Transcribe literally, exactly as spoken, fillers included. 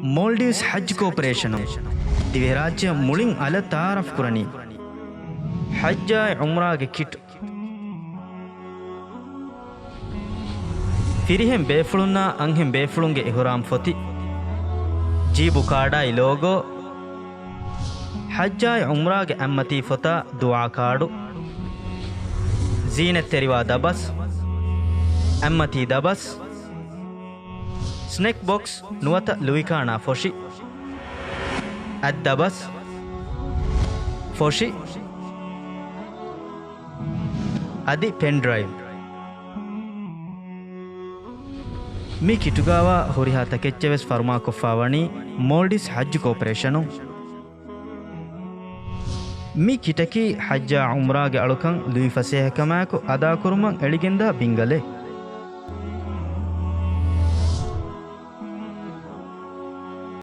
މޯލްޑިވްސް ހައްޖު ކޯޕަރޭޝަނުން ދިވެހިރާއްޖެ މުޅިން އަލަށް ތައާރަފް ކުރަނީ ޙައްޖާއި ޢުމްރާގެ ކިޓް. ފިރިހެން ބޭފުޅުންނާ އަންހެން ބޭފުޅުންގެ އިޙުރާމް ފޮތި، ޖީބު ކާޑާއި ލޯގޯ، ޙައްޖާއި ޢުމްރާގެ އަތްމަތީ ފޮތާ ދުޢާ ކާޑު، ޒީނަތްތެރިވާ ދަބަސް، އަތްމަތީ ދަބަސް، ސްނެކް ބޮކްސް ނުވަތަ ލުއިކާނާ ފޮށި، އަތްދަބަސް، ފޮށި، އަދި ޕެންޑްރައިވް. މި ކިޓުގައިވާ ހުރިހާ ތަކެއްޗެއް ވެސް ފަރުމާކޮށްފަ ވަނީ މޯލްޑިވްސް ހައްޖު ކޯޕަރޭޝަނުން. މި ކިޓަކީ ޙައްޖާ ޢުމްރާގެ އަޅުކަން ލުއި ފަސޭހަކަމާއެކު އަދާކުރުމަށް އެޅިގެންދާ ބިންގަލެއް.